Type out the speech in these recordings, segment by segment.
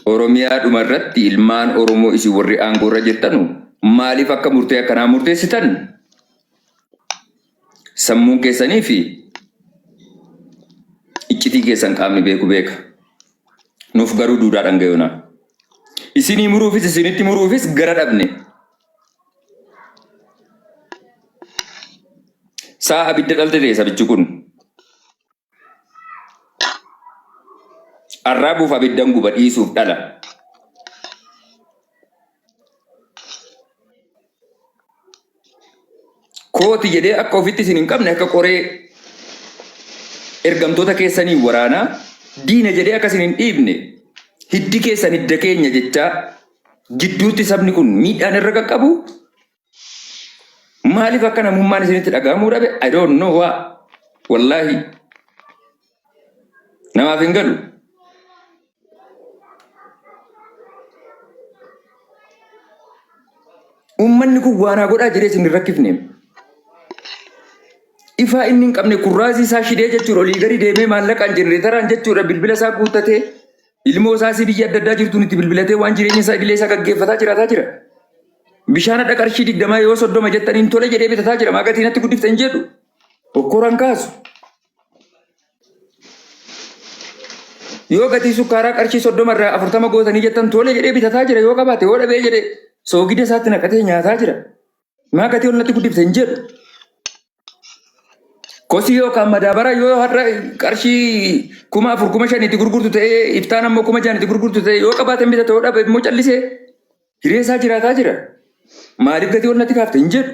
Oromiyaa dhuma irratti ilmaan Oromoo isin warri aangoo irra jirtanu maaliif akka murtee akkanaa murteessitan sammuun keessanii fi iccitii keessan qaamni beeku beeka. Nuuf garuu duudaa dhangayona. Isinii muruufis isinitti muruufis gara dhabne. Saa abidda dhalte ta'e sabichi kun. Arraabuuf abiddan guba dhiisuuf dhala. Kooti jedhee akka ofitti isin hin qabne akka qoree ergamtoota keessanii waraanaa diina jedhee akka isin hin dhiibne hiddi keessan hidda keenya jechaa gidduutti sabni kun miidhaan irra qaqqabu maaliif akka namummaan isinitti dhaga'amuu dhabe I don't know why. Wallaahi namaaf hin galu. Uummanni kun waan haa godhaa jedhee isin hin rakkifne. Ifaa inni hin qabne kurraazii isaa shidee jechuudha olii gadi deemee maallaqaan jenereetaraan jechuudha bilbila isaa guuttatee ilmoo isaa si biyya adda addaa jirtuun itti bilbilatee waan jireenya isaa idilee isaa gaggeeffataa jiraataa jira. Bishaan hadha qarshii 20 yoo 30 jettaniin tole jedhee bitataa jira. Maa gatii natti guddifte hin jedhu. Okkoraan kaasu. Yoo gatii sukkaaraa qarshii 30 irraa 40 gootanii jettan tole jedhee bitataa jira yoo qabaate yoo dhabee jedhee soogida isaatti naqatee nyaataa jira. Maa gatii ol natti guddifte hin jedhu. Kosii yookaan madaabara yoo har'a qarshii 4000 5000tti gurgurtu ta'ee iftaan ammoo 6000tti gurgurtu ta'ee yoo qabaate hin bitata yoo dhabe immoo callisee hiree isaa jiraataa jira. Maaliif gatii ol natti kaafte hin jedhu.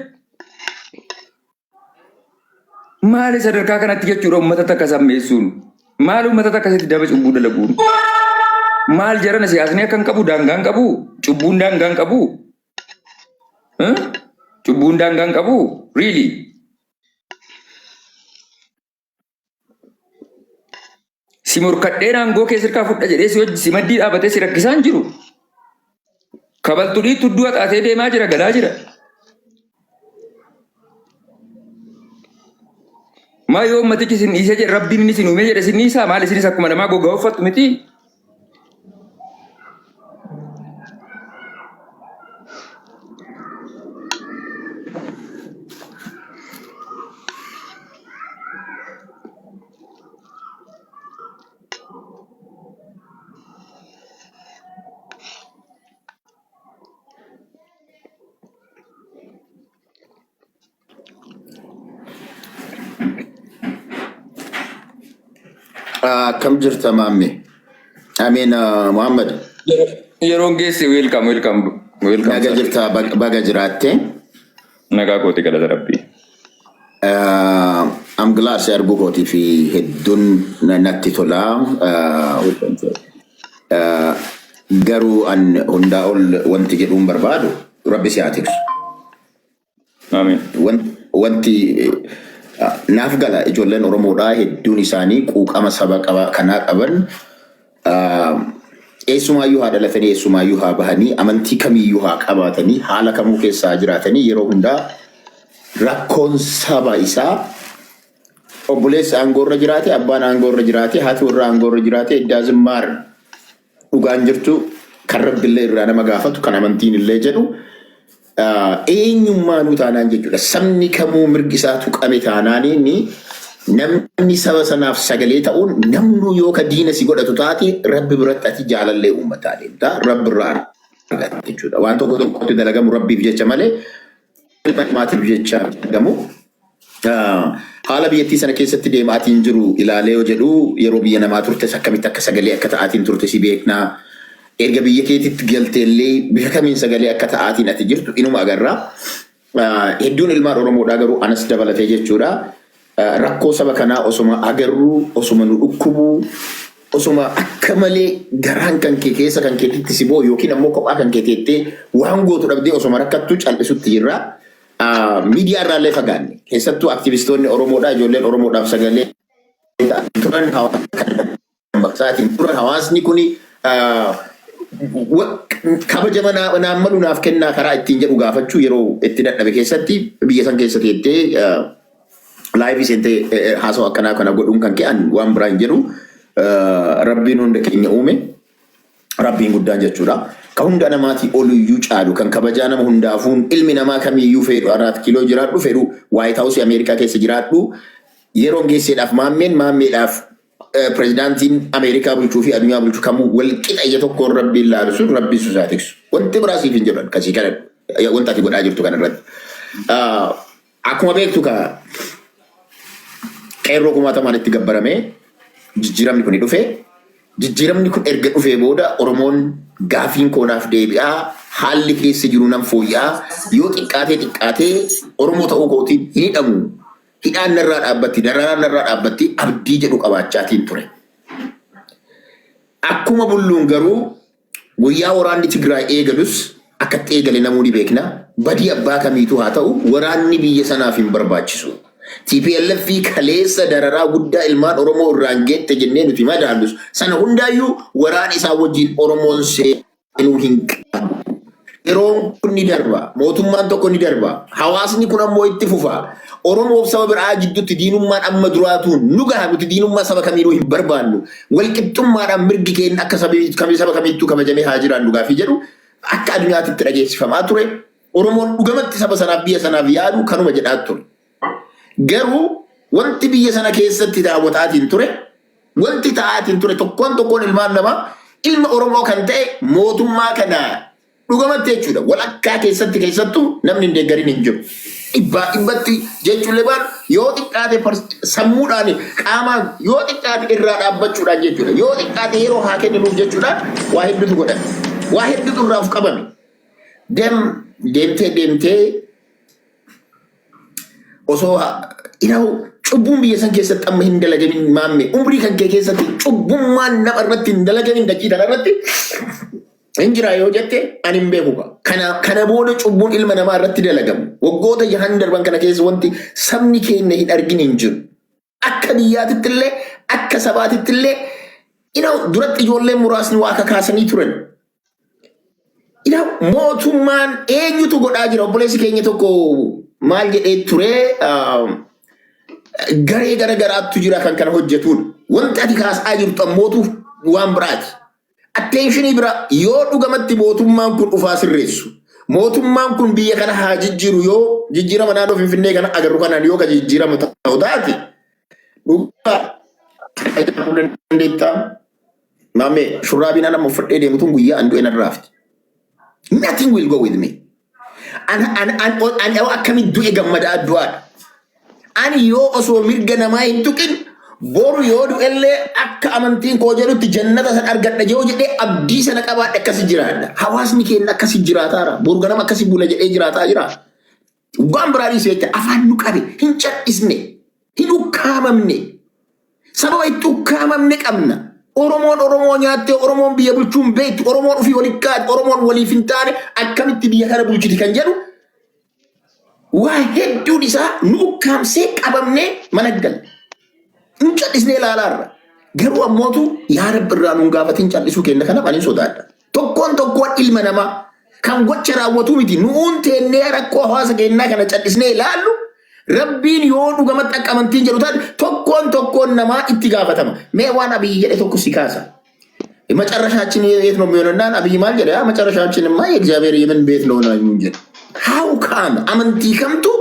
Maali sadarkaa kanatti jechuudha uummata takka sammeessuun? Maali uummata takka sitti daba cubbuu dalaguun? Maal jarana siyaasni akka hin qabu daangaa hin qabu? Cubbuun daangaa hin qabu? Eh? Cubbuun daangaa hin qabu? Really? Si morkadheen aangoo kee sirkaa fudha jedhee si hojii si maddii dhaabatee si rakkisaa hin jiru. Kabaltu dhiittu du'a xaatee deemaa jira galaa jira. Maa yoo ummatichi isin dhiisee jedhe rabbiin inni isin uumee jedhe isin dhiisaa maal isinis akkuma namaa gogaa uffattu miti. Akkam jirta maamme? Amiin Muhammad. Yeroon geesse welcome welcome welcome Naga sir. jirta baga jiraatte. Nagaa kooti galata rabbii. I'm glad si arguu kootii fi hedduun natti tola. Welcome sir. Garuu an hundaa ol wanti jedhuun barbaadu rabbi si haa tiksu. Amiin. Wanti naaf gala ijoolleen Oromoodhaa hedduun isaanii quuqama saba kanaa qaban eessumaayyuu haa dhalatanii eessumaayyuu haa bahanii amantii kamiyyuu haa qabaatanii haala kamuu keessa haa jiraatanii yeroo hundaa rakkoon saba isaa obboleessi aangoorra jiraate abbaan aangoorra jiraate haati warraa aangoorra jiraate it doesn't matter. Dhugaan jirtu kan rabbillee irraa nama gaafatu kan amantiin illee jedhu eenyummaanuu taanaan jechuudha. Sabni kamuu mirgi isaa tuqame taanaan inni namni saba sanaaf sagalee ta'uun namnuu yoo ka diina si godhatu taate rabbi biratti ati jaalallee uummataa deemta rabbi irraa argatta jechuudha. Waan tokko tokkotti dalagamu rabbiif jecha malee ilma namaatiif jecha dalagamu. Haala biyyattii sana keessatti deemaatiin jiru ilaalee yoo jedhu yeroo biyya namaa turtes akkamitti akka sagalee akka ta'aatiin turte si beekna. Erga biyya keetitti galteellee bifa kamiin sagalee akka ta'aatiin ati jirtu inuma agarra. Hedduun ilmaan Oromoodhaa garuu anas dabalatee jechuudha. Rakkoo saba kanaa osoma agarru, osoma nu dhukkubu, osoma akka malee garaan kan kee keessa kan keetitti si boo'u yookiin ammoo kophaa kan kee teettee waan gootu dhabdee osoma rakkattu cal'isutti jirra. Miidiyaa irraallee fagaanne. Keessattuu aktivistoonni Oromoodhaa ijoolleen Oromoodhaaf sagalee ta'an turan hawaasa kan dammaqsaatiin turan hawaasni kuni kabajama naan malu naaf kennaa karaa ittiin jedhu gaafachuu yeroo itti dadhabe keessatti biyya san keessa teettee laayivii seentee haasawaa akkanaa kana godhuun kan ka'an waan biraa hin jedhu. Rabbiin hunda keenya uume. Rabbiin guddaan jechuudha. Ka hunda namaatii oliyyuu caalu, kan kabajaa nama hundaafuun, ilmi namaa kamiyyuu fedhu Araat Kiiloo jiraadhu, fedhu White House Ameerikaa keessa jiraadhu, yeroon geesseedhaaf maammeen maammeedhaaf pirezidaantiin Ameerikaa bulchuu fi addunyaa bulchu kamuu wal qixa ija tokkoon Rabbiin laalu sun, Rabbiin sun isaa tiksu. Wanti biraa siif hin jedhan kasii kana wanta ati godhaa jirtu kana irratti. Akkuma beektu ka qeerroo kumaatamaan itti gabbaramee jijjiiramni kun dhufe. Jijjiiramni kun erga dhufee booda Oromoon gaafiin koonaaf deebi'aa, haalli keessa jiru nan fooyya'aa, yoo xiqqaatee xiqqaatee Oromoo ta'uu kootiin hin hidhamu, hidhaan narraa dhaabbatti, dararaan narraa dhaabbatti abdii jedhu qabaachaatiin ture. Akkuma bulluun garuu guyyaa waraanni Tigraay eegalus akkatti eegale namuu ni beekna. Badii abbaa kamiitu haa ta'u, waraanni biyya sanaaf hin barbaachisu. TPLF kaleessa dararaa guddaa ilmaan Oromoo irraan geette jennee nuti madaallus sana hundaayyuu waraana isaa wajjin Oromoon seenuu hin qabu. Yeroon kun ni darba. Mootummaan tokko ni darba. Hawaasni kun ammoo itti fufa. Oromoof saba biraa jidduutti diinummaan amma duraatu nu gaha. Nuti diinummaa saba kamiinuu hin barbaannu. Walqixxummaadhaan mirgi keenya akka saba kamiittuu kabajamee haa jiraannu gaafii jedhu akka addunyaatti itti dhageessifamaa ture. Oromoon dhugamatti saba sanaaf, biyya sanaaf yaadu kanuma jedhaa ture. Garuu wanti biyya sana keessatti daawwataatiin ture, wanti ta'aatiin ture, tokkoon tokkoon ilmaan namaa, ilma Oromoo kan ta'e, mootummaa kana dhugamatti jechuudha. Walakkaa keessatti keessattuu namni hin deeggarin hin jiru. Dhibbaa dhibbatti jechuullee baan yoo xiqqaate sammuudhaan, qaamaan, yoo xiqqaate irraa dhaabbachuudhaan jechuudha. Yoo xiqqaate yeroo haa kenninuuf jechuudhaan waa hedduutu godhame. Waa hedduutu irraa of qabame. Deemtee deemtee osoo ilaa'u cubbuun biyya san keessatti amma hin dalagamin, maamme, umrii kan kee keessatti cubbummaan nama irratti hin dalagamin dachii kana irratti hin jira yoo jette ani hin beeku. Kana booda cubbuun ilma namaa irratti dalagamu waggoota jahan darban kana keessa wanti sabni keenya hin argin hin jiru. Akka biyyaatitti illee, akka sabaatitti illee, duratti ijoolleen muraasni waa kakaasanii turan. Mootummaan eenyutu godhaa jira? Obboleessi keenya tokko maal jedhee ture? Garee gara garaattu jira kan kana hojjetudha. Wanti ati kaasaa jirtu ammootu waan biraati. Attention bira yoo dhugamatti mootummaan kun dhufaa sirreessu, mootummaan kun biyya kana haa jijjiiru, yoo jijjiirama naannoo Finfinnee kana agarru kanaan yoo ka jijjiirama ta'u taate, dhugaa dandeettaa. Maame, shurraabiin ana uffadhee deemu tun guyyaa an du'e narraa hafti. Nothing will go with me. An an an an akkamitti du'e gammadaa du'aadha. Ani yoo osoo mirga namaa hin tuqin boru yoo du'ellee akka amantiin koo jedhutti jannata san argadha yoo jedhee abdii sana qabaadhe akkasi jiraadha. Hawaasni keenya akkasi jiraataara. Boru ganama akkasi bula jedhee jiraataa jira. Waan biraa dhiisee jecha afaan nu qabe hin cal'isne, hin ukkaamamne. Sababa itti ukkaamamne qabna. Oromoon Oromoo nyaattee, Oromoon biyya bulchuun beektu, Oromoon ofii walitti kaate, Oromoon waliif hin taane akkamitti biyya kana bulchiti kan jedhu waa hedduun isaa nu ukkaamsee qabamnee mana galle. Nu cal'isnee ilaalaarra. Garuu ammootu yaa Rabbi irraa nuun gaafatin cal'isuu kenna, kanaaf ani sodaadha. Tokkoon tokkoon ilma namaa kan gocha raawwatu miti, nuun teennee rakkoo hawaasa keenyaa kana cal'isnee ilaallu, Rabbiin yoo dhugamatti akka amantiin jedhu taate tokkoon tokkoon namaa itti gaafatama. Mee waan Abiyyi jedhe tokko si kaasa. መጨረሻችን የት ነው የሚሆነው? እና አብይ maal jedhe? መጨረሻችንማ የእግዚአብሔር የምን ቤት ነው ነው jedhe. How come amantii kamtu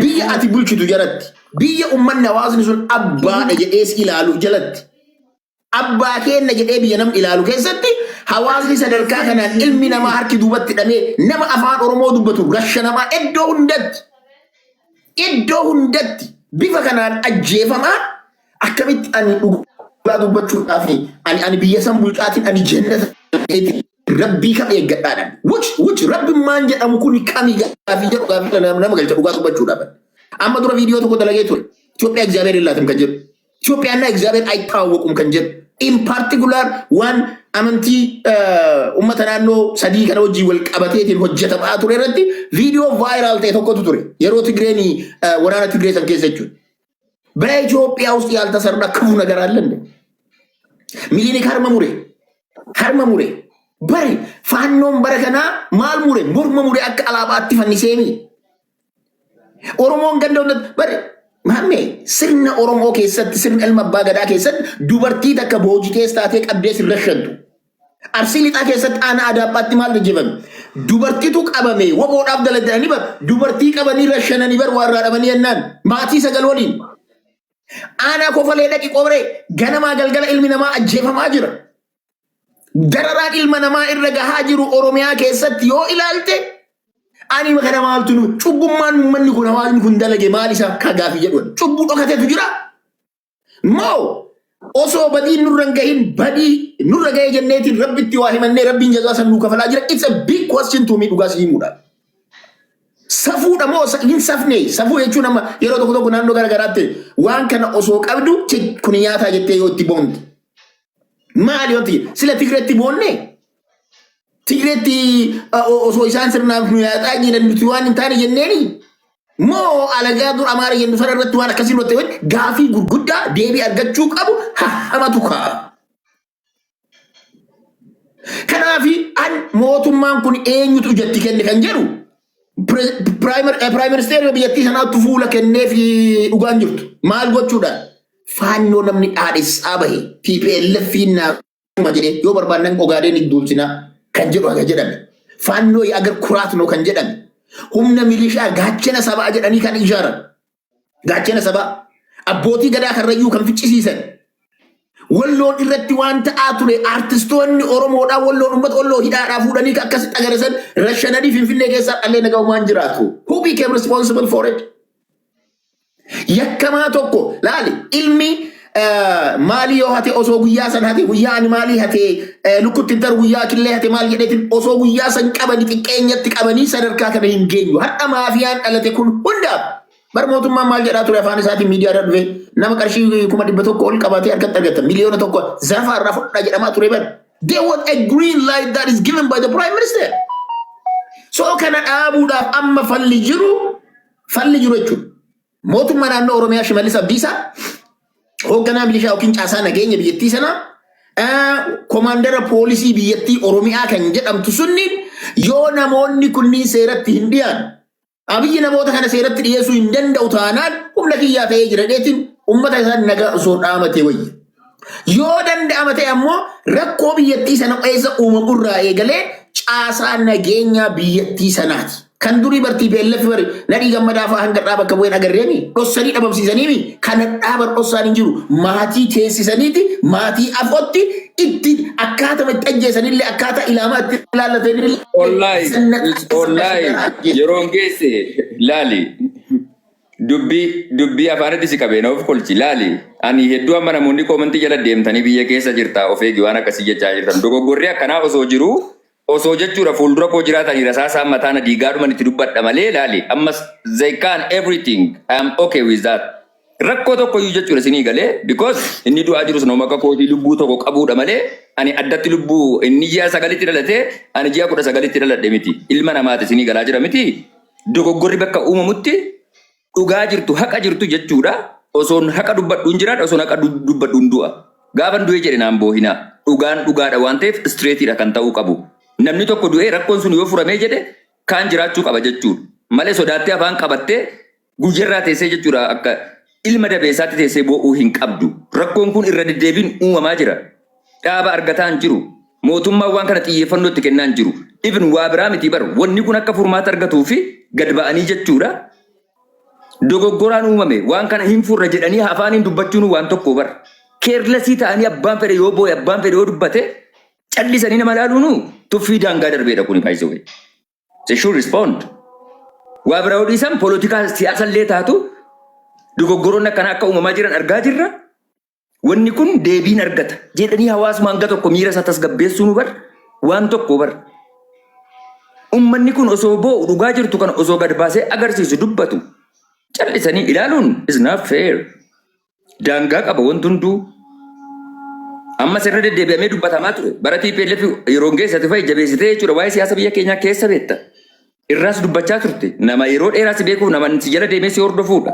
biyya ati bulchitu jalatti, biyya ummanni hawaasni sun abbaadha jedhee si ilaalu jalatti, abbaa keenna jedhee biyya nam ilaalu keessatti, hawaasni sadarkaa kanaan ilmi namaa harki duubatti hidhamee, nama afaan Oromoo dubbatu rashanamaa, iddoo hundatti bifa kanaan ajjeefamaa, akkamitti ani dhugaa dubbachuudhaaf ani biyya san bulchaatiin ani jannata rabbii kam eeggadhaadhaan, which rabbimmaan jedhamu kun kami gaafii jedhu gaafii nama galcha dhugaa dubbachuudhaaf. Amma dura viidiyoo tokko dalagee ture, ኢትዮጵያ እግዚአብሔር የላትም kan jedhu, ኢትዮጵያና እግዚአብሔር አይተዋወቁም kan jedhu, in particular waan amantii ummata naannoo sadii kana wajjin wal qabateetiin hojjetamaa ture irratti viidiyoo viral ta'e tokkotu ture yeroo Tigreen waraana Tigree san keessa jechuudha. በኢትዮጵያ ውስጥ ያልተሰራ ክፉ ነገር አለ እንዴ? ሚሊኒክ harma mure, harma mure bare. Faannoon bara kanaa maal mure? Morma mure, akka alaabaatti fanniseemi. Oromoon ganda hundatti bare, maamme, sirna Oromoo keessatti, sirna ilma abbaa gadaa keessatti dubartii takka boojitees taatee qabdee sirra shantu. Arsii Lixaa keessatti aanaa Adaabbaatti maal ajjeefame? Dubartitu qabame woboodhaaf daladdanii bar dubartii qabanii rashananii bar waa irraa dhabanii jennaan maatii sagal waliin. Aanaa Kofalee dhaqi, Qobree, ganamaa galgala ilmi namaa ajjeefamaa jira. Dararaan ilma namaa irra gahaa jiru Oromiyaa keessatti yoo ilaalte, ani kana maaltu nu cubbummaan uummanni kun, hawaasni kun dalage maal isa ka gaafii jedhu, cubbuu dhokateetu jira. Moo osoo badiin nurra hin gahin badii nurra gahee jenneetiin Rabbitti waa himannee Rabbiin jazaa san nuu kafalaa jira? It's a big question to me, dhugaa si himuudha. Safuudha moo hin safne? Safuu jechuun amma yeroo tokko tokko naannoo gara garaatti waan kana osoo qabdu kun nyaataa jettee yoo itti boonte. Maali wanti sila Tigreetti boonne? Tigreetti osoo isaan sirnaaf nu nyaataa jiran nuti waan hin taane jenneeni? Moo alagaa dur Amaara jennu sana irratti waan akkasii nutti ta'e? Gaafii gurguddaa deebii argachuu qabu hamatu ka'a. Kanaafi an mootummaan kun eenyutu ijatti kenne kan jedhu, prime minister biyyattii sanaatti fuula kennee fi dhugaan jirtu. Maal gochuudhaan? Faannoo namni dhaadhessaa bahe TPLF naafuma jedhee yoo barbaannan Ogaadeen duulchinaa kan jedhu haga jedhame. Faannoo agar kuraatnoo kan jedhame. Humna milishaa gaachana sabaa jedhanii kan ijaaran. Gaachana sabaa. Abbootii gadaa karrayyuu kan ficcisiisan. Walloon irratti waan ta'aa ture, aartistoonni Oromoodhaa Walloon uummata Walloo hidhaadhaa fuudhanii akkasitti agarsiisan rashananii Finfinnee keessaa dhallee nagaumaan jiraatu. Who became responsible for it? Yakkamaa tokko laali, ilmi maalii yoo hate, osoo guyyaa san hate, guyyaa ani maalii hate lukkutti hin taru, guyyaa killee hate maal jedheetiin osoo guyyaa san qabanii xiqqeenyatti qabanii sadarkaa kana hin geenyu. Har'a maafiyaan dhalate kun hundaaf bar mootummaan maal jedhaa ture? Afaan isaatiin miidiyaa irra dhufe, nama qarshii 100,000 ol qabatee harkatti argata 1,000,000 zafaa irraa fudhaa jedhamaa ture bar. There was a green light that is given by the prime minister. So kana dhaabuudhaaf amma falli jiru jechuudha. Mootummaa naannoo Oromiyaa, Shimallis Abdiisaa, hoogganaa milishaa yookiin caasaa nageenya biyyattii sanaa, komaandara poolisii biyyattii Oromiyaa kan jedhamtu sunniin, yoo namoonni kunniin seeratti hin dhiyaan, Abiyyi namoota kana seeratti dhiyeessuu hin danda'u taanaan, humna kiyyaa ta'ee jira dheetiin uummata isaa nagaa osoo dhaamatee wayya. Yoo danda'ama ta'e ammoo rakkoo biyyattii sana keessa uumamu irraa eegalee caasaa nageenyaa biyyattii sanaati. Kan durii bartii TPLF bari Nadhii Gammadaa fa'aa hanga dhaaba bakka bu'een agarreemi dhossanii dhabamsiisaniimi. Kana dhaaba dhossaan hin jiru, maatii teessisaniiti maatii afotti itti akkaatama itti ajjeesanillee, akkaataa ilaamaa itti ilaallatanillee. Wallahi, wallahi, yeroon geesse laali. Dubbii afaanitti si qabee of kolchi laali. Ani hedduu amma namoonni comment jala deemtanii biyya keessa jirta, of eegi, waan akkasii jechaa jirtan. Dogoggorri akkanaa osoo jiru, osoo jechuudha fuuldura koo jiraatanii rasaasaan mataa na diigaadhuman itti dubbadha malee laali. Ammas they can everything. I am okay with that. Rakkoo tokko iyyuu jechuudha isinii galee, because inni du'aa jirus nama akka kootii lubbuu tokko qabuudha malee ani addatti lubbuu inni ji'a 9tti dhalatee ani ji'a 19tti dhaladhe miti. Ilma namaati, isinii galaa jira miti. Dogoggorri bakka uumamutti dhugaa jirtu, haqa jirtu jechuudha. Osoon haqa dubbadhuun jiraadha, osoon haqa dubbadhuun du'a. Gaafan du'ee jedhe naan boohinaa. Dhugaan dhugaadha waan ta'eef straightiidha kan ta'uu qabu. Namni tokko du'ee rakkoon sun yoo furamee jedhe kaan jiraachuu qaba jechuudha. Malee sodaattee afaan qabattee guyyarraa teessee jechuudha akka ilma dabeessaatti teessee boo'uu hin qabdu. Rakkoon kun irra deddeebiin uumamaa jira. Dhaaba argataa hin jiru. Mootummaan waan kana xiyyeeffannoo itti kennaa hin jiru. Even waa biraa miti bar, wanni kun akka furmaata argatuu fi gad ba'anii jechuudha. Dogoggoraan uumame waan kana hin furra jedhanii afaaniin dubbachuun waan tokko bar. Careless ta'anii abbaan fedhe yoo boo'e, abbaan fedhe yoo dubbate, callisanii nama ilaaluun tuffii daangaa darbeedha kuni, by the way. They should respond. Waa biraa yoo dhiisan, poolitikaa siyaasallee taatu, dogoggoroonni akkanaa akka uumamaa jiran argaa jirra. Wanni kun deebiin argata jedhanii hawaasuma hanga tokko miira isaa tasgabbeessuu nu bar waan tokko bar. Uummanni kun osoo boo'u, dhugaa jirtu kana osoo gad baasee agarsiisu, dubbatu, callisanii ilaaluun is not fair. Daangaa qaba wanti hunduu. Amma sirna deddeebi'amee dubbatamaa ture. Bara TPLF yeroo geessate fa'i jabeessitee jechuudha waa'ee siyaasa biyya keenyaa keessa beekta. Irraas dubbachaa turte. Nama yeroo dheeraa si beekuuf, nama si jala deemee si hordofuudha.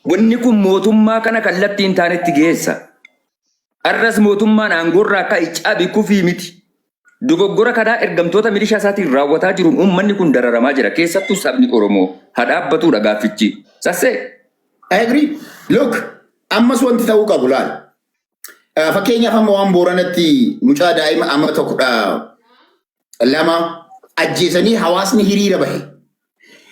Wanni kun mootummaa kana kallattii hin taanetti geessa. Arras mootummaan aangoorraa akka cabi kufii miti. Dogoggora kanaa ergamtoota milishaa isaatiin raawwataa jiruun uummanni kun dararamaa jira. Keessattuu sabni Oromoo haa dhaabbatudha gaaffichi. Sassee. I agree. Look, ammas wanti ta'uu qabu laal. Fakkeenyaaf amma waan Booranatti mucaa daa'ima amata 12 ajjeesanii hawaasni hiriira bahe.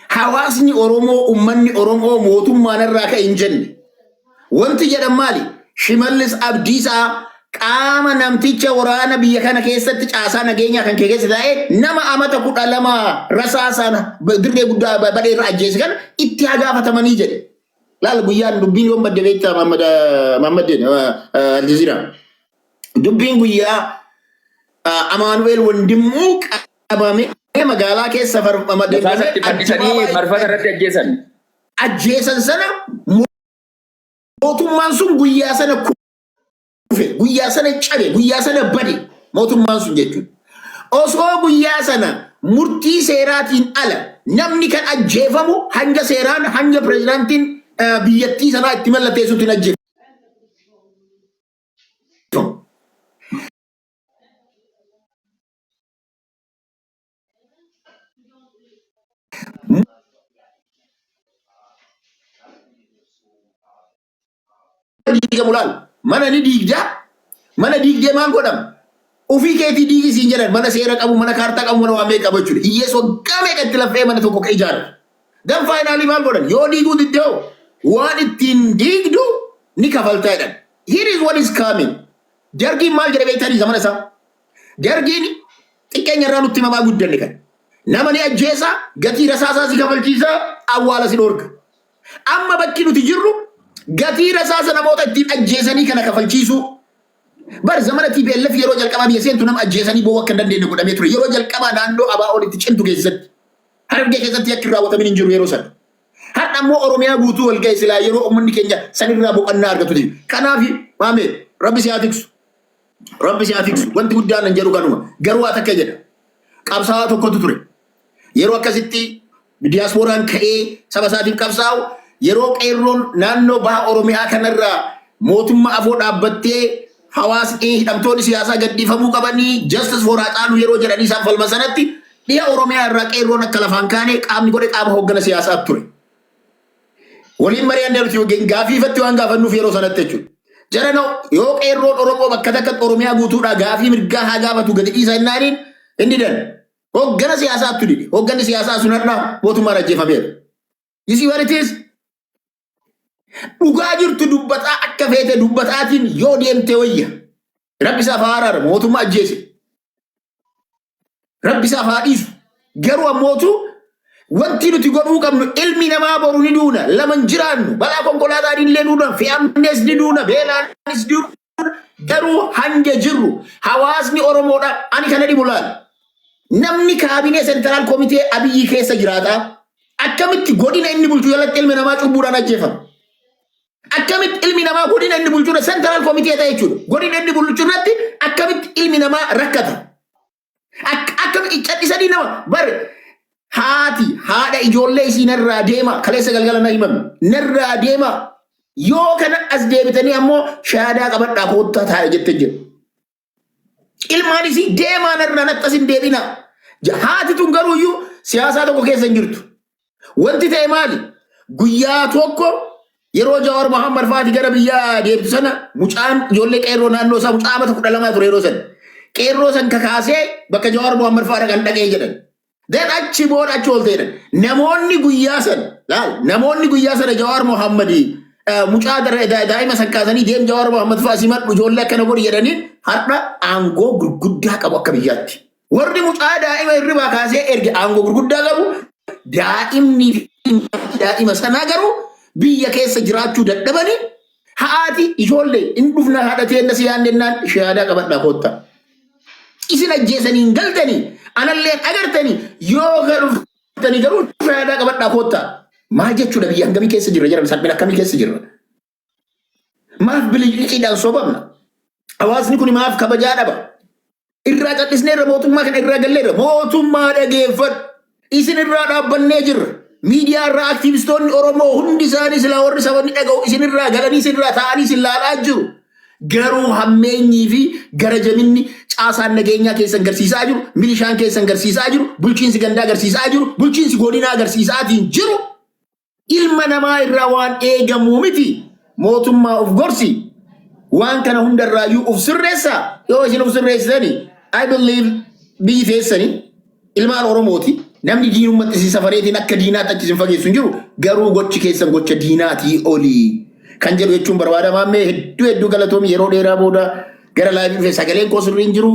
Hawaasni Oromoo, uummanni Oromoo mootummaan irraa ka'e hin jenne. Wanti jedhan maali? Shimallis Abdiisaa qaama namticha waraana biyya kana keessatti caasaa nageenyaa kan kee keessa taa'ee nama amata 12 rasaasaan dirree guddaa badhee irra ajjeese kana itti haa gaafatamanii jedhe. Laal guyyaan dubbiin yoom badde beektaa Muhammad Muhammadin Aljazeera. Dubbiin guyyaa Amaanu'eel Wandimmuu qabamee magaalaa keessa Rasaasa deemamee itti fannisanii addabaabaayii marfata irratti ajjeesan. Ajjeesan sana mootummaan sun guyyaa sana kufe, guyyaa sana cabe, guyyaa sana bade mootummaan sun jechuudha. Osoo guyyaa sana murtii seeraatiin ala namni kan ajjeefamu hanga seeraan hanga pirezidaantiin biyyattii sanaa itti mallatteessutti hin ajjeefamu. Diigamu laal. Mana ni diigdaa. Mana diigdee maal godhama? Ofii keetii diigi siin jedhan mana seera qabu, mana kaartaa qabu, mana waan meeqa qabu jechuudha. Hiyyeessa waggaa meeqa itti laffee mana tokko ijaaratu. Dan finally maal godhan? Yoo diiguu didde hoo waan ittiin diigdu ni kafaltaa jedhan. Here is what is coming. Dargiin maal jedhe beektanii zamana isaa? Dargiin xiqqeenya irraa nutti himamaa guddanne kan. Nama ni ajjeesa, gatii rasaasaa si kafalchiisa, awwaala si dhoorga. Amma bakki nuti jirru gatii rasaasa namoota ittiin ajjeesanii kana kafalchiisuu. Bar zamana TPLF yeroo jalqabaa biyya seentu nama ajjeesanii boo'uu akka hin dandeenye godhamee ture. Yeroo jalqabaa naannoo ABO'n itti cimtu keessatti. Harargee keessatti yakki hin raawwatamin hin jiru yeroo sana. Har'a ammoo Oromiyaa guutuu wal ga'e silaa yeroo uummanni keenya sanirraa boqonnaa argatu. Kanaaf maamee Rabbi si haa tiksu. Rabbi si haa tiksu. Wanti guddaan nan jedhu kanuma. Garuu waa takka jedha. Qabsaa'aa tokkotu ture. Yeroo akkasitti diyaaspooraan ka'ee saba isaatiif qabsaa'u, yeroo qeerroon naannoo baha Oromiyaa kanarraa mootummaa afoo dhaabbattee hawaasni hidhamtoonni siyaasaa gadhiifamuu qabanii justice for Haacaaluu yeroo jedhanii isaan falman sanatti dhiha Oromiyaa irraa qeerroon akka lafaan kaane qaamni godhe qaama hooggana siyaasaa ture. Waliin mari'annee nuti yookiin gaafii ifatti waan gaafannuuf yeroo sanatti jechuudha. Jara noo yoo qeerroon Oromoo bakka takka Oromiyaa guutuudhaa gaafii mirgaa haa gaafatu gadi dhiisa jennaaniin hin didan. Hooggana siyaasaattu dide. Hoogganni siyaasaa sun har'a mootummaan ajjeefameera. You see what it is? Dhugaa jirtu dubbataa akka feete dubbataatiin yoo deemte wayya. Rabbi isaaf haa araaramu mootummaa ajjeese. Rabbi isaaf haa dhiisu. Garuu ammootu wanti nuti godhuu qabnu ilmi namaa boru ni duuna lama hin jiraannu balaa konkolaataan illee duuna fe'amnees ni duuna beelaanis ni duuna garuu hanga jirru hawaasni Oromoodha ani kana dhibu laal. Namni kaabinee sentiraal komitee Abiyyi keessa jiraata. Akkamitti godina inni bulchu jalatti ilmi namaa cubbuudhaan ajjeefama? Akkamitti ilmi namaa godina inni bulchu sentiraal komitee ta'e jechuudha. Godina inni bulchu irratti akkamitti ilmi namaa rakkata? Akkamitti callisanii nama bar haati haadha ijoollee isii narraa deema kaleessa galgala na himame narraa deema yoo kana as deebitanii ammoo shaadaa qabadhaa koottaa taa'e jette jira. Ilmaan isii deemaa narraa natti as hin deebinaa. Haati tun garuu iyyuu siyaasaa tokko keessa hin jirtu. Wanti ta'e maali? Guyyaa tokko yeroo Jawaar Mohammad faati gara biyyaa deemtu sana mucaan ijoollee qeerroo naannoo isaa mucaa amata 12 ture yeroo sana. Qeerroo san kakaasee bakka Jawaar Mohammad fa'aa dhaqan dhaqee jedhan. Then achi booda achi ooltee jedhan. Namoonni guyyaa sana laal namoonni guyyaa sana Jawaar Mohammad mucaa daa'ima san kaasanii deem Jawaar Mohammad fa'aa simadhu ijoollee akkana godhi jedhaniin har'a aangoo gurguddaa qabu akka biyyaatti. Warri mucaa daa'ima hirribaa kaasee erge aangoo gurguddaa qabu daa'imni fi daa'ima sanaa garuu biyya keessa jiraachuu dadhabanii haati ijoollee hin dhufna haadha teenna si yaannennaan shahaadaa qabadhaa koottaa. Isin ajjeesanii hin galtanii anallee agartanii yoo ka dhuftanii garuu shahaadaa qabadhaa koottaa. Maal jechuudha biyya hangamii keessa jirra jedhan salphina akkamii keessa jirra. Maaf biliciidhaan sobamna? Hawaasni kun maaf kabajaa dhaba? Irraa callisneerra mootummaa kana irraa galleerra. Mootummaa dhageeffadhu. Isin irraa dhaabbannee jirra. Miidiyaa irraa aktiivistoonni Oromoo hundi isaanii silaa warri sababni dhaga'u isin irraa galanii isin irraa taa'anii isin laalaa jiru. Garuu hammeenyii fi gara jabinni caasaan nageenyaa keessan garsiisaa jiru, milishaan keessan garsiisaa jiru, bulchiinsi gandaa garsiisaa jiru, bulchiinsi godinaa garsiisaatiin jiru. Ilma namaa irraa waan eegamuu miti. Mootummaa of gorsi. Waan kana hundarraayyuu uf sirreessaa. Yoo isin uf sirreessitani, I believe, biyyi teessani ilmaan Oromooti. Namni diinummatti isin safareetiin akka diinaatti achi isin fageessu hin jiru. Garuu gochi keessan gocha diinaatii olii kan jedhu jechuun barbaada. Maammee, hedduu hedduu galatoomi. Yeroo dheeraa booda gara live dhufe, sagaleen koo sirrii hin jiru.